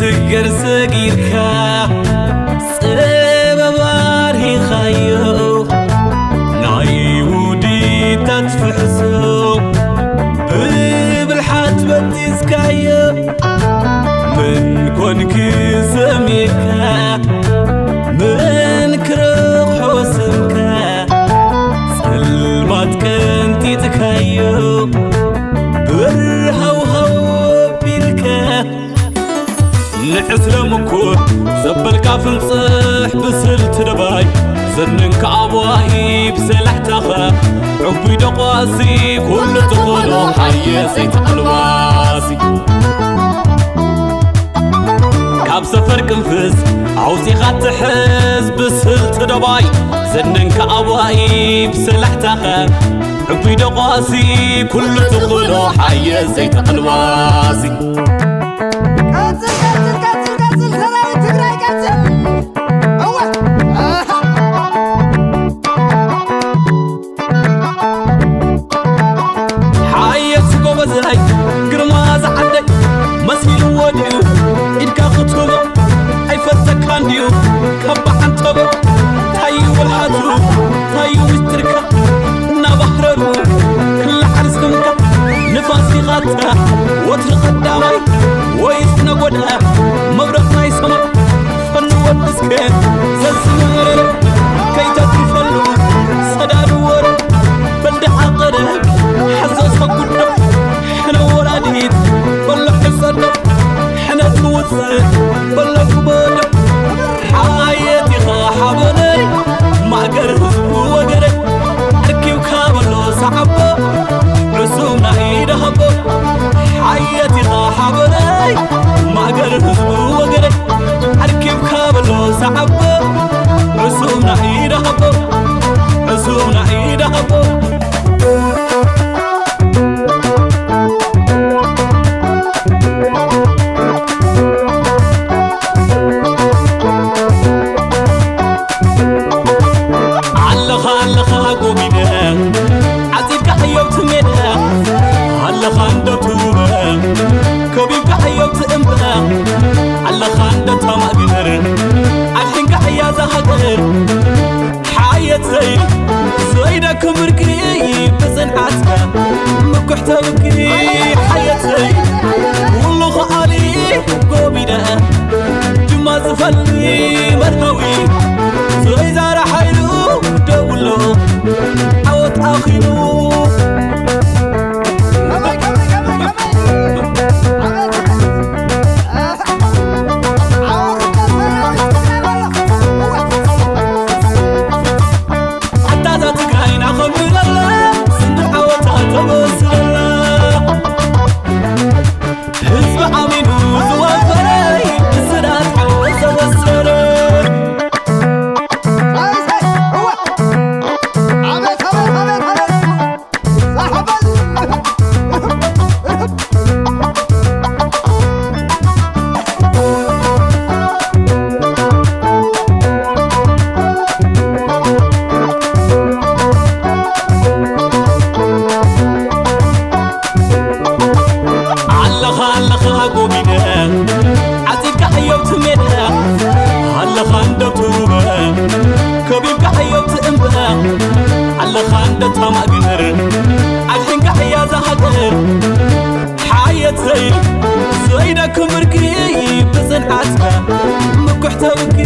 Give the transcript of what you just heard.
ነገር ሰጊርካ፣ ጽበብ ኣርሂኻዮ፣ ናይ ውዲታት ፍሕሶ ብብልሓት በጢስካዮ። ምን ኮንክ ሰሚዕካ፣ ምን ክረኽሖ ስምካ፣ ጸልማት ቀንጢጥካዮ፣ ብርሃውሃው ኣቢልካ። ንዕስለ ምኩር ዘበልካ ፍንጽሕ ብስልቲ ደባይ፣ ዘንንካ ኣባይ ብሰላሕታኸ፣ ዕቡይ ደቋሲ ኩሉ ትኽእሎ ሓየ ዘይተቐልባሲ። ካብ ሰፈር ቅንፍዝ ኣውጺኻ ትሕዝ ብስልቲ ደባይ፣ ዘንንካ ኣባይ ብሰላሕታኸ፣ ዕቡይ ደቋሲ ኩሉ ትኽእሎ ሓየ ዘይተቐልባሲ። ቀጽል፣ ቀጽል፣ ቀጽል፣ ቀጽል፣ ሰራዊት ትግራይ ቀጽል። እወ። ኣሃ። ሓየት ጎበዝላይ፣ ግርማ ዝዓደይ፣ መሲልዎ ድዩ ኢድካ ክትህቦ? ኣይፈልጠካን ድዩ ካብ ብዓንተቦ? ታዩ ብልሓቱ፣ ታዩ ምስጢርካ? እናባህረሩ ክለዓል ስምካ፣ ንፋስ ኢኻታ ወትሪ ቀዳማይ ወይስ ነጎዳ? መብረቕ ናይ ሰማይ ፈንዎ እስከ ዘዝምር፣ ከይተትርፈሉ ጸዳሉ ወር በልደሓ ቀረ ሓዞ ሰጉዶ፣ ሕነ ወላዲት በሎ ሕጸዶ፣ ሕነ ትውጽእ በሎ ትበዶ። ሓየት ኢኻ ሓበነይ ማእገር ህዝቡ ወገረ፣ ኣርኪብካ በሎ ሰዓቦ ዕሱብና ኢደ ሃቦ። ሓየት ኢኻ ሓበነይ ማእገር ህዝቡ ወገረ፣ ኣርኪብካ በሎ ሰዓቦ ዕሱብና ኢደ ሃቦ፣ ዕሱብና ኢደ ሃቦ። ኣለኻ ኣለኻ ጎቢነ፣ ዓጺድካ ሕዮብቲ ሜዳ፣ ኣለኻ እንዶ ትውበ፣ ከቢብካ ሕዮብቲ እምባ፣ ኣለኻ እንዶ ተማእግር፣ ኣድሒንካ ሕያ እዛ ሃገር። ሓየት ዘይ-፣ ዘይደክም ብርኪ ብጽንዓትካ፣ ምኩሕ ተብኪ ሓየት ዘይ-፣ ኩሉ ኸኣሊ ጎቢነ፣ ድማ ዝፈሊ መርሃዊ፣ ዘይዛራ ሓይሉ ደውሎ፣ ዓወት ኣኺሉ። ኣታ እዛ ትግራይና ከም ብለላ፣ ስንድር ዓወታ ተበስረላ። ህዝቢ ኣሚኑ ዝወፈረ፣ ብስራት ዓወት ዘበሰረ። ኣቤት፣ ኣቤት፣ ኣቤት፣ ኣቤት። ኣለኻ ኣለኻ ጎቢነ፣ ዓጺድካ ሕዮብቲ ሜዳ፣ ኣለኻ እንዶ ትውበ፣ ከቢብካ ሕዮብቲ እምባ፣ ኣለኻ እንዶ ተማእግር፣ ኣድሒንካ ሕያ እዛ ሃገር። ሓየት ዘይ-፣ ዘይደክም ብርኪ ብጽንዓትካ፣ ምኩሕ ተብኪ